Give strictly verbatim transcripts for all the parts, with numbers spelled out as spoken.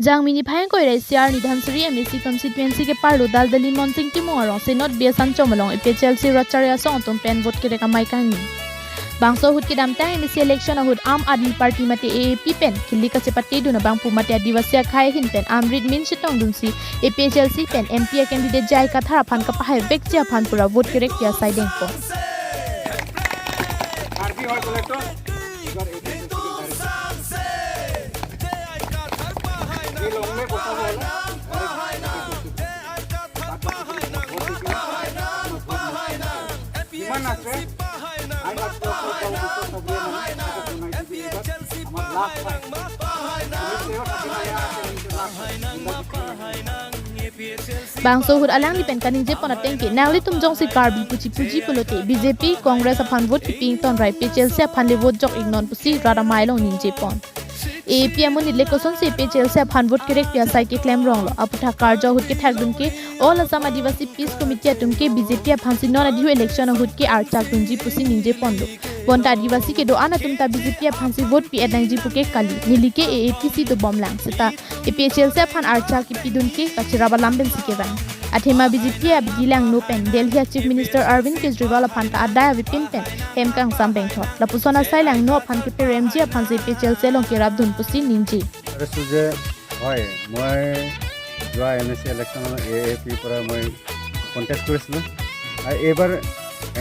Jangmi niphai ingkoi ra isi arni Dhansiri M A C constituency keparlo Daldali Monsing Timung arong Senot B S Anchom along A P H L C rat chari asong atum pen vote kerek amei kangni. Bangso ahut kedamtang M A C election ahut Aam Aadmi Party mate A A P pen kilik kachepate dun abang pu mate Adivasi akhei ahin pen amrit min chetongdunsi A P H L C pen M P a candidate J I Kathar aphan kapahai vekji aphan pura vote kerekpi asai dengpon. Bangso ahut alangli pen kaningjepon ateng ke nanglitum jongsi Karbi pu chipuji pulote B J P, Congress aphan vote kepi ingtonra A P H L C aphan le vote jok iknon pusi rat amei along ningjepon. A A P amonit le kosonsi A P H L C aphan vote kerekpi asai keklem ronglo. Aputhak karju ahut kethakdun ke All Assam Adivasi Peace Committee atum ke B J P aphansi non adihu election ahut ke archak dunji pusi ningjeponlo. Bonta Adivasi kedo-an atum ta B J P aphansi vote pi-et nangji pu ke kali. Neli ke A A P si dobomlang seta A P H L C aphan archak kepidun ke kachirap alam pensi kevang. Athema B J P abidi langno pen Delhi a Chief Minister Arvind Kejriwal aphan ta adai avepin pen hem kangsam pengthot. Lapuson asai langno aphan keperemji aphansi A P H L C along kerapdun pusi ningje. Are suje, hoi, moi যোৱা M A C election A A P পৰা মই contest কৰিছিলোঁ। আৰু এইবাৰ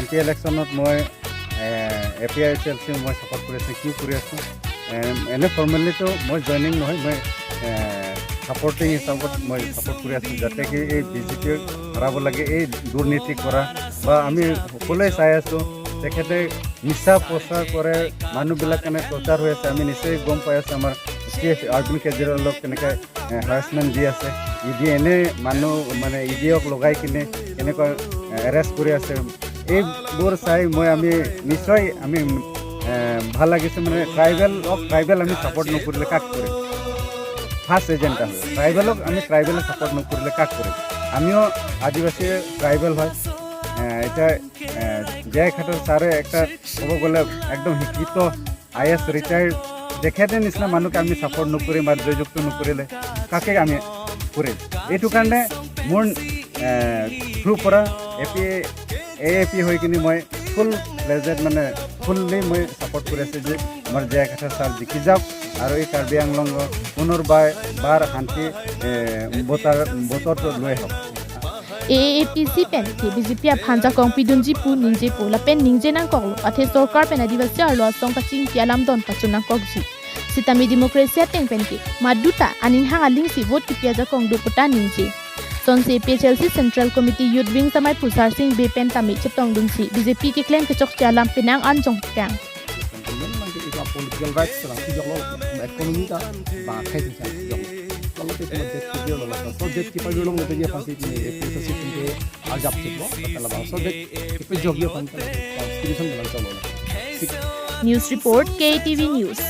M P election মই এ, A P H L C মই ছাপোৰ্ট কৰি আছোঁ। কিয় কৰি আছোঁ? এ, এনে ফৰ্মেলিতো মই জইনিং নহয়, মই এ, ছাপোৰ্টিং হিচাপত মই ছাপোৰ্ট কৰি আছোঁ, যাতে কি এই B J P হৰাব লাগে, এই দুৰ্নীতি কৰা। বা আমি সকলোৱে চাই আছোঁ, তেখেতে মিছা প্ৰচাৰ কৰে, মানুহবিলাক কেনে টৰ্চাৰ হৈ আছে, আমি নিশ্চয় গম পাই আছোঁ। আমাৰ চিফ অৰবিন্দ কেজৰিৱালক কেনেকৈ হাৰাছমেণ্ট দি আছে, ই ডি এনে মানুহ মানে ই ডিক লগাই কিনে কেনেকৈ এৰেষ্ট কৰি আছে। এইবোৰ চাই মই, আমি নিশ্চয় আমি এ, ভাল লাগিছে। মানে ট্ৰাইবেলক ট্ৰাইবেল আমি ছাপোৰ্ট নকৰিলে কাক কৰিম? ফাৰ্ষ্ট এজেণ্ডা হয়, ট্ৰাইবেলক আমি ট্ৰাইবেলে ছাপোৰ্ট নকৰিলে কাক কৰিম? আমিও আদিবাসী ট্ৰাইবেল হয়। এ, এতিয়া এ, জে আই খাটৰ ছাৰে একটা ক'ব গ'লে একদম শিক্ষিত আই এ এছ ৰিটায়াৰ্ড, তেখেতে নিচিনা মানুহকে আমি ছাপোৰ্ট নকৰিম আৰু জয়যুক্ত নকৰিলে কাকে আমি কৰিম? এইটো কাৰণে মোৰ এ, থ্ৰু পৰা A P A A P হৈ কিনে মই ফুল প্লেজেড মানে ফুল্লি মই ছাপোৰ্ট কৰি আছোঁ যে আমাৰ জে আই খাটৰ ছাৰ জিকি যাওক আৰু এই কাৰ্বি আংলঙৰ পুনৰবাৰ বাৰ শান্তি এ, বতৰ বতৰটো লৈ আহক। A A P C pen ke B J P aphan jakong pidunji pu ningjepo lapen ningje nangkoklo, athe sorkar pen Adivasi arlo asong kachingki alam don pachun nangkokji. Sitame democracy ateng pen ke maduta aning hang alingsi vote kepi ajakong do puta ningje. Sonsi A P H L C Central Committee Youth Wing samai Pusar Sing Bey pen tame chetongdunsi B J P keklem kechokche alam penang anjong kang. Political rights selang pijoklo, ekonomi ta bang akhai sing selang pijoklo. Lalu ke cuma debt kepavirlo, so debt kepavirlo, lalu dia pasti ini, eh, putus itu ke ajab sih, kalau bang so debt kepijok dia pasti constitution dalam colo. News Report, K T V News.